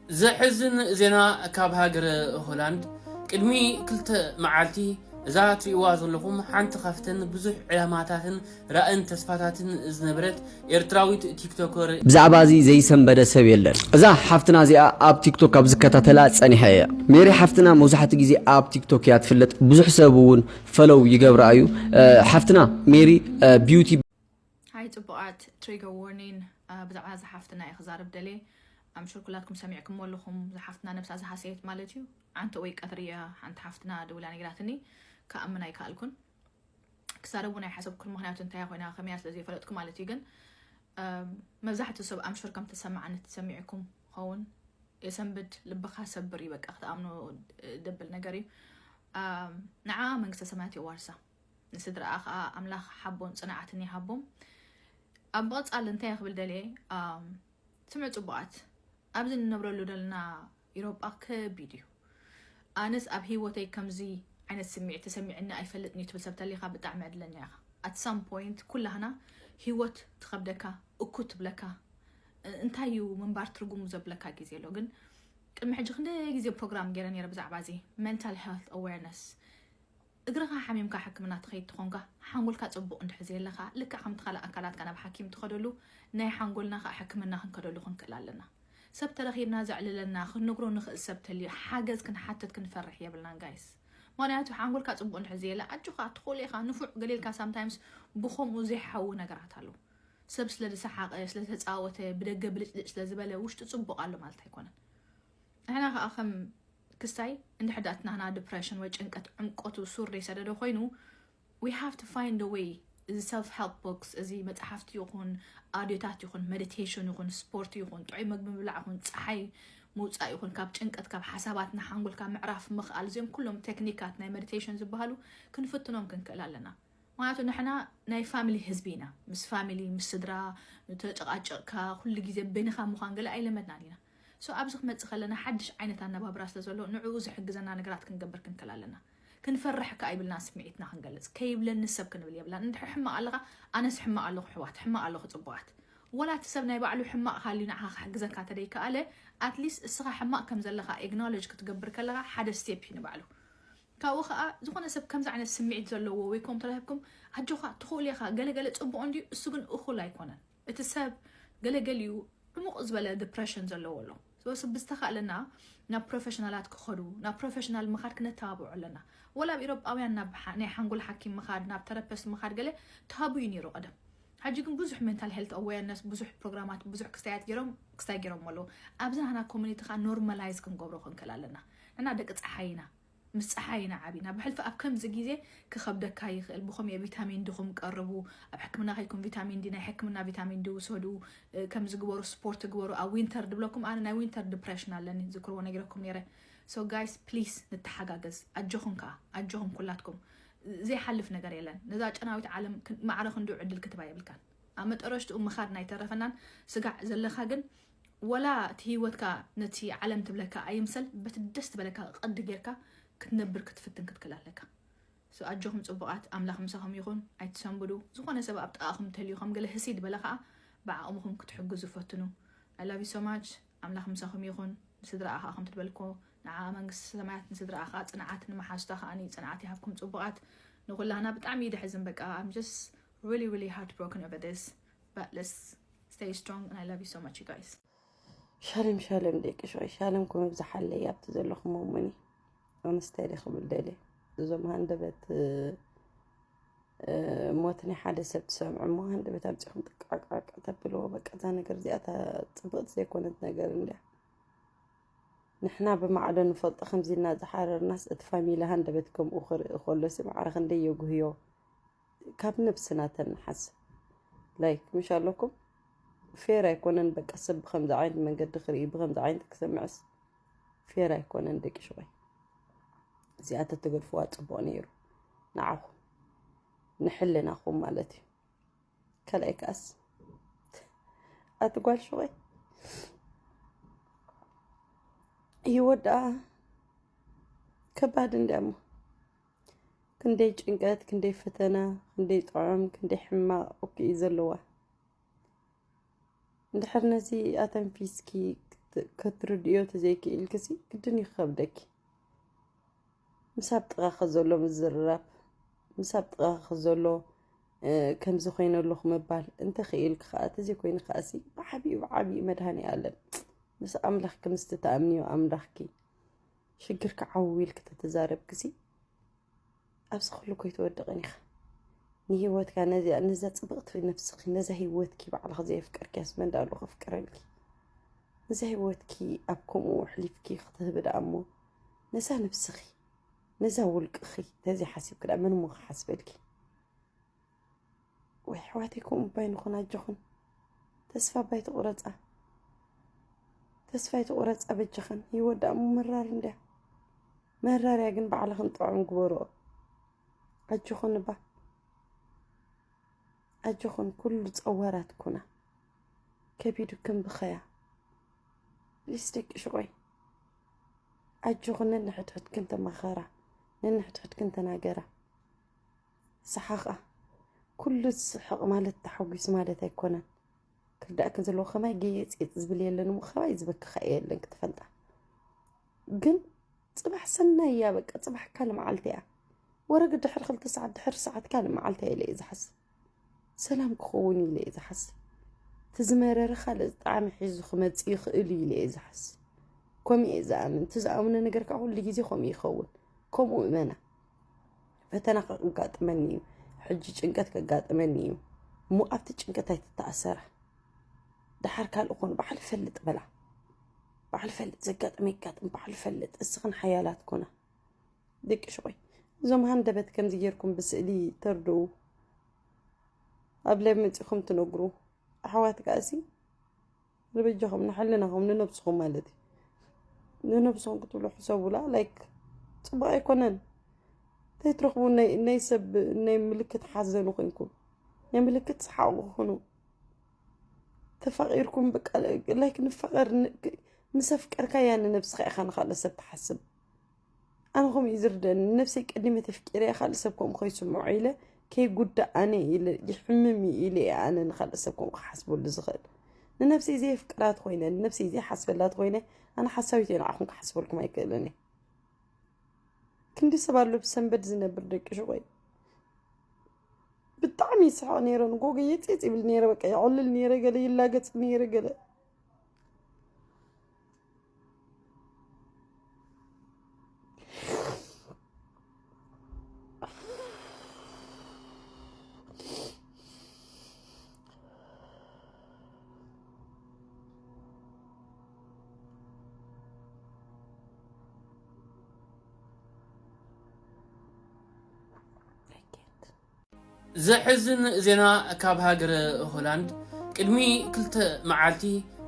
ዘሕዝን ዜና ካብ ሃገረ ሆላንድ። ቅድሚ ክልተ መዓልቲ እዛ ትሪእዋ ዘለኹም ሓንቲ ካብተን ብዙሕ ዕላማታትን ራእን ተስፋታትን ዝነበረት ኤርትራዊት ቲክቶከር። ብዛዕባ እዚ ዘይሰንበደ ሰብ የለን። እዛ ሓፍትና እዚኣ ኣብ ቲክቶክ ካብ ዝከታተላ ጸኒሐ እየ። ሜሪ ሓፍትና መብዛሕትኡ ግዜ ኣብ ቲክቶክ እያ ትፍለጥ፣ ብዙሕ ሰብ እውን ፈለው ይገብራ እዩ። እ፣ ሓፍትና ሜሪ፣ እ፣ ቢዩቲ። ሃይ ጽቡቓት፣ ትሪገር ዋርኒን። ብዛዕባ እዛ ሓፍትና እየ ክዛረብ ደልየ። ኣምሹር ኩላትኩም ሰሚዕኩሞ ኣለኹም። እዛ ሓፍትና ነብሳ ዝሃሰየት ማለት እዩ። ዓንተ ወይ ቀትሪ እያ ሓንቲ ሓፍትና ደዊላ ነጊራትኒ፣ ክኣምን ኣይከኣልኩን። ክዛረብ እውን ኣይሓሰብኩን፣ ምኽንያቱ እንታይ ኮይና ከመያ ስለ ዘይፈለጥኩ ማለት እዩ። ግን እም፣ መብዛሕትኡ ሰብ ኣምሹር ከም ተሰማዓኒ ተሰሚዕኩም ኸውን። የሰንብድ፣ ልብኻ ሰብር እዩ፣ በቃ ክትኣምኖ ደብል ነገር እዩ። እም፣ ንዓ መንግስተ ሰማያት የዋርሳ፣ ንስድራኣ ከዓ ኣምላኽ ሓቦን ጽንዓትን ይሃቦም። ኣብ ምቕጻል እንታይ ክብል ደልየ፣ እም፣ ስምዑ ጽቡቓት፣ ኣብዚ እንነብረሉ ዘለና ኢሮጳ ከቢድ እዩ። ኣነስ ኣብ ህይወተይ ከምዚ ዓይነት ስምዒት ተሰሚዕኒ ኣይፈልጥን እዩ ትብል ሰብ ተሊኻ ብጣዕሚ ዕድለኛ ኢኻ። At some point ኩላህና ህይወት ትኸብደካ፣ እኩ ትብለካ፣ እ-፣ እንታይ እዩ ምንባር ትርጉሙ ዘብለካ ግዜ ኣሎ። ግን ቅድሚ ሕጂ ክንደይ ግዜ ፕሮግራም ገይረ ነይረ ብዛዕባ እዚ mental health awareness። እግርኻ ሓሚምካ ሕክምና ትኸይድ ትኾንካ፣ ሓንጎልካ ጽቡቕ እንድሕር ዘየለኻ፣ ልክዕ ከምቲ ካልእ ኣካላትካ ናብ ሓኪም ትኸደሉ፣ ናይ ሓንጎልና ኸኣ ሕክምና ክንከደሉ ክንክእል ኣለና። ሰብ ተረኺብና ዘዕልለና፣ ክንነግሮ ንኽእል ሰብ ተልዩ፣ ሓገዝ ክንሓትት ክንፈርሕ የብልናን ጋይስ። ምኽንያቱ ሓንጎልካ ጽቡቕ እንድሕር ዘየለ፣ ኣጆኻ፣ ትኽእሎ ኢኻ፣ ንፉዕ ገለ ኢልካ ሳምታይምስ ብኸምኡ ዘይሓዊ ነገራት ኣለዉ። ሰብ ስለ ዝሰሓቐ፣ ስለ ዝተጻወተ፣ ብደገ ብልጭልጭ ስለ ዝበለ፣ ውሽጡ ጽቡቕ ኣሎ ማለት ኣይኮነን። ንሕና ኸኣ ከም ክስታይ እንድሕር ደኣ እቲ ናህና ዲፕሬሽን ወይ ጭንቀት ዕምቆቱ ሱር ዘይሰደደ ኮይኑ፣ we have to find a way። እዚ self help books፣ እዚ መጽሓፍቲ ይኹን፣ ኣድዮታት ይኹን፣ ሜዲቴሽን ይኹን፣ ስፖርት ይኹን፣ ጥዑይ መግቢ ምብላዕ ይኹን፣ ጸሓይ ምውጻእ ይኹን፣ ካብ ጭንቀት፣ ካብ ሓሳባት ንሓንጎልካ ምዕራፍ ምኽኣል፣ እዚኦም ኩሎም ቴክኒካት ናይ ሜዲቴሽን ዝበሃሉ ክንፍትኖም ክንክእል ኣለና። ምኽንያቱ ንሕና ናይ ፋሚሊ ህዝቢ ኢና። ምስ ፋሚሊ፣ ምስ ስድራ፣ ተጨቓጨቕካ፣ ኩሉ ግዜ በይንኻ ምዃን ገለ ኣይለመድናን ኢና። So ኣብዚ ክመጽእ ከለና ሓድሽ ዓይነት ኣነባብራ ስለ ዘሎ ንዕኡ ዝሕግዘና ነገራት ክንገብር ክንክእል ኣለና። ክንፈርሕ ከኣ ይብልና ስምዒትና ክንገልጽ። ከይብለኒ ሰብ ክንብል የብላን። እንድሕር ሕማቕ ኣለኻ፣ ኣነስ ሕማቕ ኣለኹ ኣሕዋት፣ ሕማቕ ኣለኹ ጽቡቓት። ወላ እቲ ሰብ ናይ ባዕሉ ሕማቕ ሃልዩ ንዓኻ ክሕግዘካ ተደይከኣለ፣ ኣትሊስት እስኻ ሕማቕ ከም ዘለኻ ኤግኖሎጅ ክትገብር ከለኻ ሓደ ስቴፕ እዩ ንባዕሉ። ካብኡ ኸኣ ዝኾነ ሰብ ከምዚ ዓይነት ስምዒት ዘለዎ ወይ ከምኡ ተረኺብኩም ኣጆኻ ትኽእሉ ኢኻ፣ ገለ ገለ ጽቡቕ እንድዩ፣ እሱ ግን እኹል ኣይኮነን። እቲ ሰብ ገለ ገሊኡ ዕሙቕ ዝበለ ዲፕረሽን ዘለዎ ኣሎ። ስለዚ ብዝተኻእለና ናብ ፕሮፌሽናላት ክኸዱ፣ ናብ ፕሮፌሽናል ምኻድ ክነተባብዖ ኣለና። ወላ ኣብ ኢሮጳውያን ናብ ሓ-፣ ናይ ሓንጎል ሓኪም ምኻድ፣ ናብ ተረፒስት ምኻድ ገለ ታቡ እዩ ነይሩ ቀደም። ሕጂ ግን ብዙሕ ሜንታል ሄልት ኣዌርነስ፣ ብዙሕ ፕሮግራማት፣ ብዙሕ ክስታያት ገይሮም፣ ክስታይ ገይሮም ኣለዉ። ኣብዚ ናህና ኮሚኒቲ ኸኣ ኖርማላይዝ ክንገብሮ ክንክእል ኣለና። ንሕና ደቂ ጸሓይ ኢና፣ ምስ ጸሓይ ኢና ዓቢና። ብሕልፊ ኣብ ከምዚ ግዜ ክኸብደካ ይኽእል። ብኸምኡ ቪታሚን ዲኹም ቀርቡ፣ ኣብ ሕክምና ከይድኩም ቪታሚን ዲ፣ ናይ ሕክምና ቪታሚን ዲ ውሰዱ፣ እ፣ ከምዚ ግበሩ፣ ስፖርት ግበሩ። ኣብ ዊንተር ድብለኩም፣ ኣነ ናይ ዊንተር ዲፕሬሽን ኣለኒ፣ ዝክርዎ ነጊረኩም ነይረ። So ጋይስ ፕሊስ ንተሓጋገዝ፣ ኣጆኹም ከኣ፣ ኣጆኹም ኩላትኩም። ዘይሓልፍ ነገር የለን። ነዛ ጨናዊት ዓለም ክን-፣ ማዕረ ክንድኡ ዕድል ክትባ የብልካን። ኣብ መጠረሽትኡ ምኻድ ናይ ተረፈናን ስጋዕ ዘለኻ ግን፣ ወላ እቲ ህይወትካ ነቲ ዓለም ትብለካ ኣይምሰል፣ በቲ ደስ ትበለካ ቅዲ ጌርካ ክትነብር ክትፍትን ክትክእል ኣለካ። So ኣጆኹም ጽቡቓት፣ ኣምላኽ ምሳኹም ይኹን፣ ኣይትሰንብዱ። ዝኾነ ሰብ ኣብ ጥቓኹም እንተልዩ ከም ገለ ህሲድ በለ ኸኣ ብዓቕምኹም ክትሕግዙ ፈትኑ። I love you so much። ኣምላኽ ምሳኹም ይኹን። ንስድራኣ ኸኣ ከም ትበልኮ ንዓ መንግስቲ ሰማያት፣ ንስድራኣ ኸኣ ጽንዓት፣ ንመሓዙታ ኸኣ ጽንዓት ይሃብኩም ጽቡቓት። ንኹላህና ብጣዕሚ እዩ ደሕዝን። በቃ I'm just really really heartbroken over this, but let's stay strong and I love you so much you guys። ሻሎም ሻሎም ደቂ ሸወይ፣ ሻሎም ክም ብዝሓለይ ኣብቲ ዘለኹም እሙኒ። ኣንስታይ ደ ክብል ደልየ፣ እዞም ሃንደበት፣ እ፣ ሞት ናይ ሓደ ሰብ ትሰምዑ እሞ ሃንደበት ኣምጺኹም ጥቃቃቃ ተብልዎ። በቃ እዛ ነገር እዚኣ እታ ጽብቕቲ ዘይኮነት ነገር እንድያ። ንሕና ብማዕዶ ንፈልጦ ከምዚ ኢልና ዝሓረርናስ እቲ ፋሚሊ ሃንደበት ከምኡ ክርኢ ከሎሲ ማዕረ ክንደይ የጉህዮ። ካብ ነብስና ተንሓስ። ላይክ ምሽ ኣለኩም። ፌር ኣይኮነን። በቃ ሰብ ብከምዚ ዓይነት መንገዲ ክርኢ፣ ብከምዚ ዓይነት ክሰምዕስ ፌር ኣይኮነን ደቂ ሽቆይ። እዚኣ እንተትገድፍዋ ጽቡቕ ነይሩ ንዓኹም፣ ንሕልናኹም ማለት እዩ። ካልኣይ ከኣስ ኣቲ ጓል ሽቆይ ይወድኣ ከባድ እንድያ እሞ ክንደይ ጭንቀት፣ ክንደይ ፈተና፣ ክንደይ ጥዑም፣ ክንደይ ሕማቕ እኮ እዩ ዘለዋ። እንድሕር ነዚ ኣተንፊስኪ ከት- ከትርድዮ ተዘይክኢልክሲ ግድን ይኸብደኪ። ምሳብ ጥቓኺ ዘሎ ምዝርራብ፣ ምሳብ ጥቓኺ ዘሎ፣ እ፣ ከምዚ ኮይነ ኣለኹ ምባል እንተኽኢልኪ ከኣ፣ ተዘይኮይኑ ከኣሲ ብዓቢኡ፣ ብዓቢኡ መድሃኔ ኣለም ምስ ኣምላኽኪ ምስ ትተኣምንዮ ኣምላኽኪ ሽግርኪ ዓው ኢልኪ ተተዛረብክሲ ኣብዚ ኩሉ ኮይትወድቕን ኢኻ። ንህይወትካ ነዚኣ፣ ነዛ ጽብቕቲ ነብስኺ፣ ነዛ ህይወትኪ ባዕልኺ ዘየፍቀርክያስ መን ደኣ ኣሎ ከፍቅረልኪ? ነዛ ህይወትኪ ኣብ ከምኡ ኣሕሊፍኪ ክትህቢ ደኣ እሞ፣ ነዛ ነብስኺ፣ ነዛ ውልቅኺ ተዘይሓሲብኪ ደኣ መን እሞ ክሓስበልኪ? ወይ ኣሕዋተይ፣ ከምኡ እባ ኣይንኹን ኣጆኽን። ተስፋ እባ ኣይትቑረጻ። ተስፋ ኣይትቑረጻ በጃኽን። ህይወት ደኣ እሞ መራር እንድያ። መራር እያ ግን ባዕልኽን ጥዑም ግበርኦ። ኣጆኽን እባ። ኣጆኽን ኩሉ ጸዋራት ኩና። ከቢድክን ብኸያ። ፕሊስ ደቂ ሽቆይ። ኣጆኽን ነንሕድሕድክን ተማኸራ። ነንሕድሕድክን ተናገራ። ሰሓቓ። ኩሉ ዝስሕቕ ማለት ተሓጒሱ ማለት ኣይኮነን። ክርዳእክን ዘለዎ ከማይ ገየጽየጽ ዝብል የለን እሞ ከማይ ዝበኪ ከኣ የለን ክትፈልጣ። ግን ጽባሕ ሰናይ እያ በቃ፣ ጽባሕ ካልእ መዓልቲ እያ። ወረግ ድሕሪ ክልተ ሰዓት፣ ድሕሪ ሰዓት ካልእ መዓልቲ እያ ኢለ እየ ዝሓስብ። ሰላም ክኸውን ኢለ እየ ዝሓስብ። እቲ ዝመረረ ካልእ ዝጠዓመ ሒዙ ክመጽእ ይኽእል እዩ ኢለ እየ ዝሓስብ። ከምኡ እየ ዝኣምን። እቲ ዝኣምኖ ነገር ከዓ ኩሉ ግዜ ከምኡ ይኸውን። ከምኡ እመና። ፈተና ከጋጥመኒ እዩ፣ ሕጂ ጭንቀት ከጋጥመኒ እዩ እሞ ኣብቲ ጭንቀት ኣይትተኣሰራ። ደሓር ካልእ ኮኑ ባዕሉ ይፈልጥ በላ። ባዕሉ ይፈልጥ፣ ዘጋጥም የጋጥም፣ ባዕሉ ይፈልጥ። እስኽን ሓያላት ኮና። ደቂ ሽቆይ፣ እዞም ሃንደበት ከምዚ ጌርኩም ብስእሊ ተርድኡ፣ ኣብ ላይ መጺኹም ትነግሩ ኣሕዋት ከኣሲ ንበጃኹም፣ ንሕልናኹም፣ ንነብስኹም ማለት እዩ። ንነብስኹም ክትብሉ ሕሰቡላ። ላይክ ጽቡቕ ኣይኮነን። ተይትረኽቡ ናይ ናይ ሰብ ናይ ምልክት ሓዘኑ ኮይንኩም፣ ናይ ምልክት ሰሓቑ ኩኑ። ተፋቒርኩም በቃ ላይክ ንፋቐር ን- ክ- ምስ ኣፍቀርካያ ንነብስኻ ኢኻ ንኻልእ ሰብ ትሓስብ። ኣነ ከምኡ እዩ ዝርደኒ። ንነብሰይ ቀዲመ ተፍቂረያ ካልእ ሰብ ከምኡ ከይስምዖ ኢለ ከይጉዳእ ኣነ ኢለ ይሕምም እዩ ኢለ እየ ኣነ ንኻልእ ሰብ ከምኡ ክሓስበሉ ዝኽእል። ንነብሰይ ዘየፍቅራት ኮይነ ንነብሰይ ዘይሓስበላት ኮይነ ኣነ ሓሳዊት እየ ንዓኹም ክሓስበልኩም ኣይክእልን እየ። ክንዲ ሰብ ኣሎ ብሰንበድ ዝነብር ደቂ ሽቆይ። ብጣዕሚ ይስሕቕ ነይረ። ንጎጎ የፅየፅ ይብል ነይረ። በቃ ይዕልል ነይረ፣ ገለ ይላገፅ ነይረ፣ ገለ ዘሕዝን ዜና ካብ ሃገረ ሆላንድ። ቅድሚ ክልተ መዓልቲ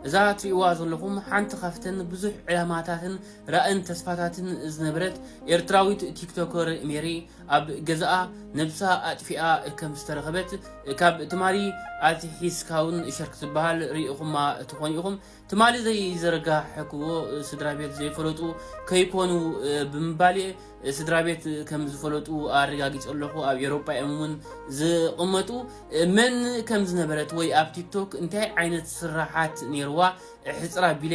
እዛ ትርእይዋ ዘለኹም ሓንቲ ካብተን ብዙሕ ዕላማታትን ራእን ተስፋታትን ዝነበረት ኤርትራዊት ቲክቶከር ሜሪ ኣብ ገዛኣ ነብሳ ኣጥፊኣ ከም ዝተረኸበት ካብ ትማሊ ኣትሒዝካ እውን ሸር ክትበሃል ርኢኹማ ትኾኑ ኢኹም። ትማሊ ዘይዘርጋሕክዎ ስድራ ቤት ዘይፈለጡ ከይኮኑ ብምባል እየ። ስድራ ቤት ከም ዝፈለጡ ኣረጋጊጸ ኣለኹ። ኣብ ኤውሮጳ እዮም እውን ዝቕመጡ። መን ከም ዝነበረት ወይ ኣብ ቲክቶክ እንታይ ዓይነት ስራሓት ነይርዋ ሕጽር ኣቢለ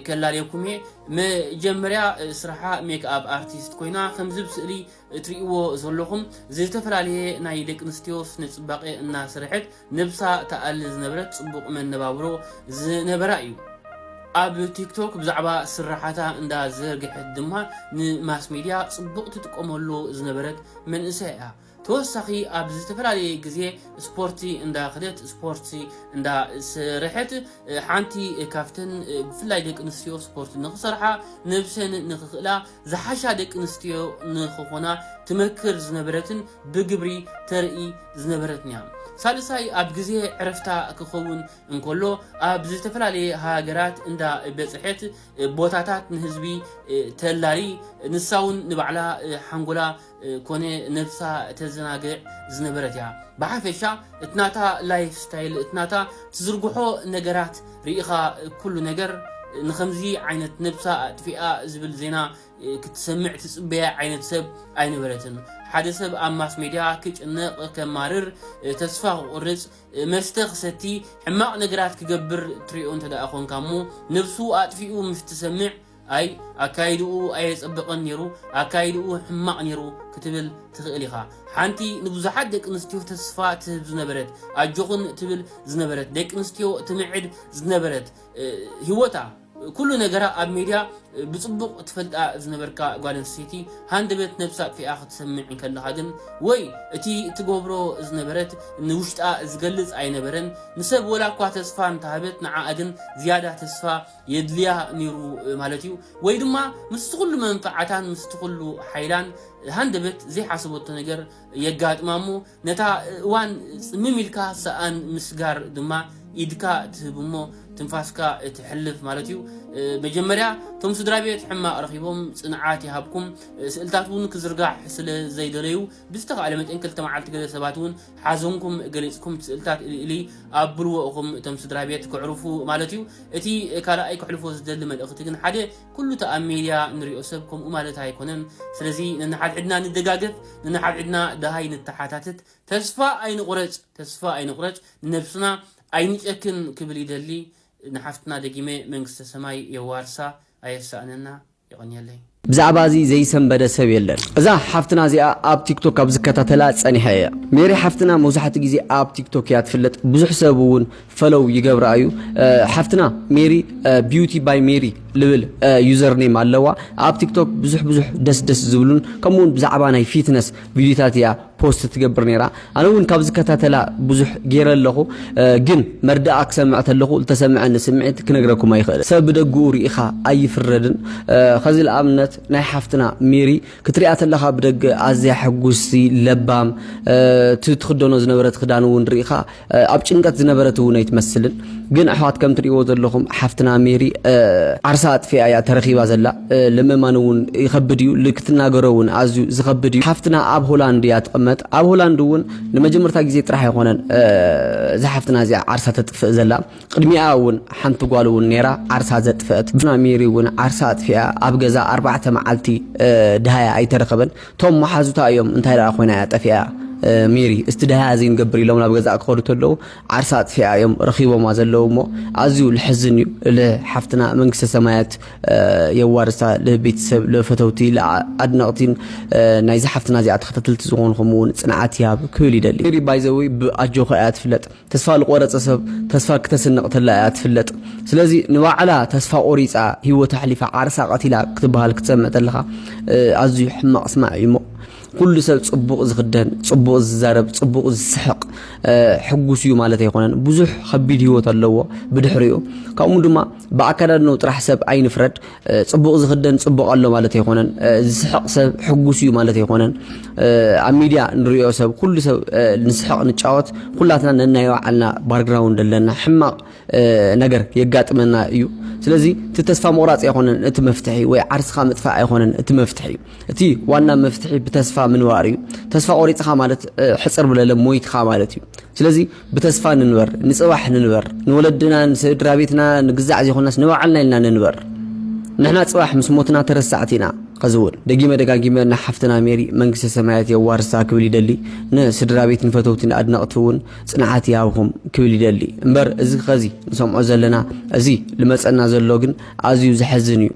ከላልየኩም እየ። መጀመርያ ስራሓ ሜክኣፕ ኣርቲስት ኮይና ከምዚ ብስእሊ እትርእይዎ ዘለኹም ዝተፈላለየ ናይ ደቂ ኣንስትዮ ስነ ጽባቐ እናሰርሐት ነብሳ ተኣሊ ዝነበረት ጽቡቕ መነባብሮ ዝነበራ እዩ። ኣብ ቲክቶክ ብዛዕባ ስራሓታ እንዳዘርግሐት ድማ ንማስ ሚድያ ጽቡቕ ትጥቀመሉ ዝነበረት መንእሰይ እያ። ተወሳኺ ኣብ ዝተፈላለየ ግዜ ስፖርቲ እንዳኸደት ስፖርቲ እንዳሰርሐት ሓንቲ ካብተን ብፍላይ ደቂ ኣንስትዮ ስፖርቲ ንኽሰርሓ ነብሰን ንኽኽእላ ዝሓሻ ደቂ ኣንስትዮ ንኽኾና ትመክር ዝነበረትን ብግብሪ ተርኢ ዝነበረትን እያ። ሳልሳይ ኣብ ግዜ ዕረፍታ ክኸውን እንከሎ ኣብ ዝተፈላለየ ሃገራት እንዳ በጽሐት ቦታታት ንህዝቢ ተላሊ ንሳ እውን ንባዕላ ሓንጎላ ኮነ ነብሳ ተዘናግዕ ዝነበረት እያ። ብሓፈሻ እቲ ናታ ላይፍ ስታይል እቲ ናታ ትዝርግሖ ነገራት ርኢኻ ኩሉ ነገር ንኸምዚ ዓይነት ነብሳ ኣጥፊኣ ዝብል ዜና ክትሰምዕ ትጽበያ ዓይነት ሰብ ኣይነበረትን። ሓደ ሰብ ኣብ ማስ ሜድያ ክጭነቕ፣ ከማርር፣ ተስፋ ክቑርጽ፣ መስተ ክሰቲ፣ ሕማቕ ነገራት ክገብር ትሪኦ እንተ ደኣ ኾንካ እሞ፣ ነብሱ ኣጥፊኡ ምስ ትሰምዕ፣ ኣይ ኣካይድኡ ኣየጸበቐን ነይሩ፣ ኣካይድኡ ሕማቕ ነይሩ ክትብል ትኽእል ኢኻ። ሓንቲ ንብዙሓት ደቂ ኣንስትዮ ተስፋ ትህብ ዝነበረት፣ ኣጆኽን ትብል ዝነበረት፣ ደቂ ኣንስትዮ ትምዕድ ዝነበረት፣ ህይወታ፣ ኩሉ ነገራ ኣብ ሜድያ ብጽቡቕ ትፈልጣ ዝነበርካ ጓል ኣንስተይቲ፣ ሃንደበት ነብሳ ኣጥፊኣ ክትሰምዕ እንከለኻ ግን፣ ወይ እቲ ትገብሮ ዝነበረት ንውሽጣ ዝገልጽ ኣይነበረን። ንሰብ ወላ እኳ ተስፋ እንተሃበት፣ ንዓኣ ግን ዝያዳ ተስፋ የድልያ ነይሩ ማለት እዩ። ወይ ድማ ምስቲ ኩሉ መንፍዓታን ምስቲ ኩሉ ሓይላን ሃንደበት ዘይሓሰበቶ ነገር የጋጥማ እሞ፣ ነታ እዋን ጽምም ኢልካ ሰኣን ምስጋር ድማ ኢድካ ትህብ እሞ ትንፋስካ ትሕልፍ ማለት እዩ። መጀመርያ እቶም ስድራ ቤት ሕማቕ ረኺቦም ጽንዓት ይሃብኩም። ስእልታት እውን ክዝርጋሕ ስለ ዘይደለዩ ብዝተኻእለ መጠን ክልተ መዓልቲ ገለ ሰባት እውን ሓዘንኩም ገሊጽኩም ስእልታት እልእሊ ኣብልዎ ኢኹም እቶም ስድራ ቤት ክዕርፉ ማለት እዩ። እቲ ካልኣይ ክሕልፎ ዝደሊ መልእኽቲ ግን ሓደ ኩሉ እቲ ኣብ ሜድያ ንሪኦ ሰብ ከምኡ ማለት ኣይኮነን። ስለዚ ነንሓድሕድና ንደጋገፍ፣ ነንሓድሕድና ደሃይ ንተሓታተት። ተስፋ ኣይንቑረጽ፣ ተስፋ ኣይንቑረጽ፣ ንነብስና ኣይንጨክን ክብል ይደሊ። ንሓፍትና ደጊመ መንግስተ ሰማይ የዋርሳ፣ ኣየሳእነና። የቐንየለይ። ብዛዕባ እዚ ዘይሰንበደ ሰብ የለን። እዛ ሓፍትና እዚኣ ኣብ ቲክቶክ ካብ ዝከታተላ ጸኒሐ እየ። ሜሪ ሓፍትና መብዛሕትኡ ግዜ ኣብ ቲክቶክ እያ ትፍለጥ። ብዙሕ ሰብ እውን ፈለው ይገብራ እዩ። እ፣ ሓፍትና ሜሪ፣ እ፣ ቢዩቲ ባይ ሜሪ ልብል፣ እ፣ ዩዘር ኔም ኣለዋ። ኣብ ቲክቶክ ብዙሕ ብዙሕ ደስ ደስ ዝብሉን ከምኡ እውን ብዛዕባ ናይ ፊትነስ ቪዲዮታት እያ ፖስት ትገብር ነይራ። ኣነ እውን ካብ ዝከታተላ ብዙሕ ገይረ ኣለኹ፣ እ፣ ግን መርዳኣ ክሰምዕ ተለኹ ዝተሰምዐኒ ስምዒት ክነግረኩም ኣይኽእል። ሰብ ብደግኡ ርኢኻ ኣይፍረድን። እ፣ ኸዚ ንኣብነት ናይ ሓፍትና ሜሪ ክትሪኣ ተለኻ ብደገ ኣዝያ ሕጉስቲ፣ ለባም፣ እ፣ እቲ ትኽደኖ ዝነበረት ክዳን እውን ርኢኻ፣ እ፣ ኣብ ጭንቀት ዝነበረት እውን ኣይትመስልን። ግን ኣሕዋት ከም ትሪእዎ ዘለኹም ሓፍትና ሜሪ፣ እ፣ ዓርሳ ኣጥፊኣ እያ ተረኺባ ዘላ። እ፣ ንምእማን እውን ይኸብድ እዩ። ል-፣ ክትናገሮ እውን ኣዝዩ ዝኸብድ እዩ። ሓፍትና ኣብ ሆላንድ እያ ትቕመጥ። ኣብ ሆላንድ እውን ንመጀመርታ ግዜ ጥራሕ ኣይኮነን፣ እ፣ እዛ ሓፍትና እዚኣ ዓርሳ ተጥፍእ ዘላ። ቅድሚኣ እውን ሓንቲ ጓል እውን ነይራ ዓርሳ ዘጥፍአት። ብና ሜሪ እውን ዓርሳ ኣጥፊኣ ኣብ ገዛ ኣርባዕተ መዓልቲ፣ እ፣ ድሃያ ኣይተረኸበን። ቶም መሓዙታ እዮም እንታይ ደኣ ኮይና እያ ጠፊኣ፣ እ፣ ሜሪ፣ እስቲ ድሃያ ዘይንገብር ኢሎም ናብ ገዛ ክኸዱ ተለዉ ዓርሳ ኣጥፊኣ እዮም ረኺቦማ ዘለዉ እሞ ኣዝዩ ልሕዝን እዩ። ልሓፍትና መንግስተ ሰማያት፣ እ፣ የዋርሳ፣ ልቤተሰብ፣ ልፈተውቲ፣ ልኣድነቕቲን፣ እ፣ ናይዚ ሓፍትና እዚኣ ተኸታተልቲ ዝኾንኹም እውን ጽንዓት ይሃብ ክብል ይደሊ። ሜሪ ባይዘወይ ብኣጆኻ እያ ትፍለጥ። ተስፋ ልቆረጸ ሰብ ተስፋ ክተስንቕ ተላ እያ ትፍለጥ። ስለዚ ንባዕላ ተስፋ ቆሪጻ ህይወት ኣሕሊፋ ዓርሳ ቀቲላ ክትበሃል ክትሰምዕ ተለኻ፣ እ፣ ኣዝዩ ሕማቕ ስማዕ እዩ እሞ። ኩሉ ሰብ ጽቡቕ ዝኽደን፣ ጽቡቕ ዝዛረብ፣ ጽቡቕ ዝስሕቕ፣ እ፣ ሕጉስ እዩ ማለት ኣይኮነን። ብዙሕ ከቢድ ህይወት ኣለዎ ብድሕሪኡ። ከምኡ ድማ ብኣከዳድንኡ ጥራሕ ሰብ ኣይንፍረድ። እ፣ ጽቡቕ ዝኽደን ጽቡቕ ኣሎ ማለት ኣይኮነን። እ፣ ዝስሕቕ ሰብ ሕጉስ እዩ ማለት ኣይኮነን። እ፣ ኣብ ሚድያ ንሪኦ ሰብ፣ ኩሉ ሰብ፣ እ፣ ንስሕቕ ንጫወት፣ ኩላትና ነናይ ባዕልና ባክግራውንድ ኣለና። ሕማቕ፣ እ፣ ነገር የጋጥመና እዩ። ስለዚ እቲ ተስፋ ምቑራጽ ኣይኮነን እቲ መፍትሒ፣ ወይ ዓርስኻ ምጥፋእ ኣይኮነን እቲ መፍትሒ። እቲ ዋና መፍትሒ ብተስፋ ምንባር እዩ። ተስፋ ቆሪጽኻ ማለት፣ እ፣ ሕጽር ብለለ ሞይትኻ ማለት እዩ። ስለዚ ብተስፋ ንንበር፣ ንጽባሕ ንንበር፣ ንወለድና፣ ንስድራ ቤትና ንግዛዕ ዘይኮናስ ንባዕልና ኢልና ንንበር። ንሕና ጽባሕ ምስ ሞትና ተረሳዕቲ ኢና። ኸዚ እውን ደጊመ ደጋጊመ ንሓፍትና ሜሪ መንግስተ ሰማያት የዋርሳ ክብል ይደሊ። ንስድራ ቤት፣ ንፈተውቲ፣ ንኣድነቕቲ እውን ጽንዓት ይሃብኹም ክብል ይደሊ። እምበር እዚ ኸዚ ንሰምዖ ዘለና፣ እዚ ልመጸና ዘሎ ግን ኣዝዩ ዘሐዝን እዩ።